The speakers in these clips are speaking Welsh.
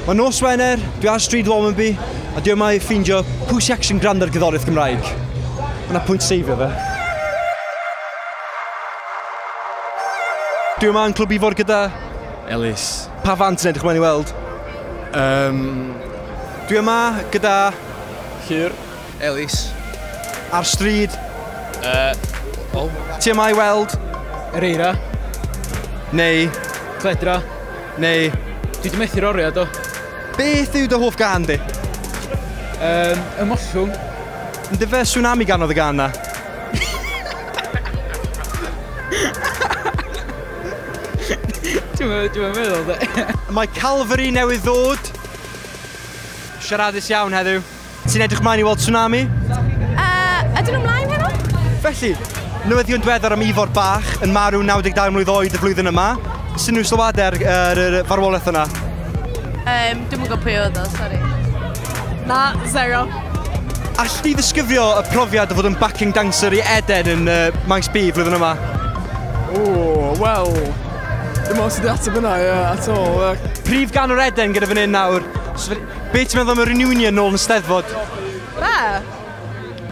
Mae nos Wener, dwi ar stryd Womanby, a dwi yma i ffeindio pwy sy'n actually'n gwrando ar gerddoriaeth Gymraeg. Mae yna pwynt seifio fe. Dwi yma yn Clwb Ifor gyda... Elis. Pa fand ti'n edrych ymlaen i weld? Dwi yma gyda... Llyr. Elis. Ar stryd. O. Ti yma i weld? Yr Eira. Neu... Cledra. Neu... Dwi wedi methu'r oriau, do. Beth yw dy hoff gân di? Ymollwng. Ynddo fe Sŵnami ganodd y gân na? Dwi'n meddwl, de. Mae Calvary newydd ddod. Siaradus iawn heddiw. Ti'n edrych mlaen i weld Sŵnami? Ydyn nhw mlaen heno? Felly, newyddion diweddar am Ifor Bach yn marw 92 mlwydd oed y flwyddyn yma. Sy'n nhw sylwadau ar yr farwolaeth yna? Dwi'm yn gwybod pwy oedd o, sori. Na, zero. All di ddisgrifio y profiad o fod yn backing dancer i Eden yn Maes B flwyddyn yma? O, wel, dim ond sydd wedi ateb yna, ie, at all. Ie. Prif ganwr Eden gyda fan hyn nawr. So, be ti'n meddwl am y reunion nôl yn Steddfod? Be?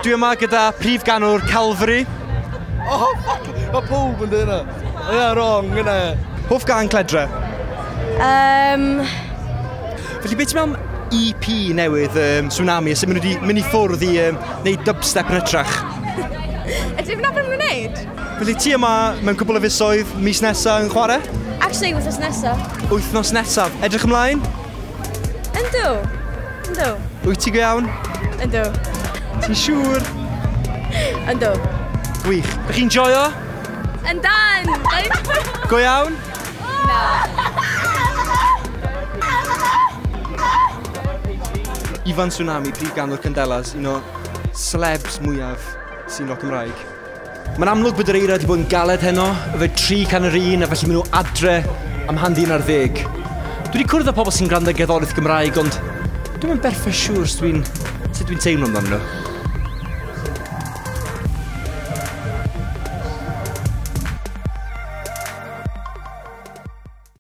Dwi yma gyda prif ganwr Calvary. Oh, fuck! Mae pawb yn dweud yna. Ie, wrong, yna. Hoff gân Cledra? Felly, beth ti'n meddwl am EP newydd Sŵnami, sut maen nhw wedi mynd i ffwrdd i wneud dubstep yn hytrach? Ydy hwnna beth maen nhw'n wneud? Felly ti yma mewn cwbl o fisoedd mis nesaf yn chwarae? Actually, wythnos nesaf. Wythnos nesaf. Edrych ymlaen? Yndw. Yndw. Wyt ti go iawn? Yndw. Ti'n siŵr? Yndw. Gwych. Ydych chi'n joio? Yndan! Go iawn? Na. Ifan Sŵnami, prif ganwr Candelas, un o celebs mwyaf sy'n roc Cymraeg. Mae'n amlwg bod yr eira wedi bod yn galed heno, efo 3 can yr un, a felly maen nhw adre am 11:30. Dwi wedi cwrdd â pobl sy'n gwrando ar gerddoriaeth Gymraeg, ond dwi'm yn berffaith siŵr sut dwi'n teimlo amdano nhw.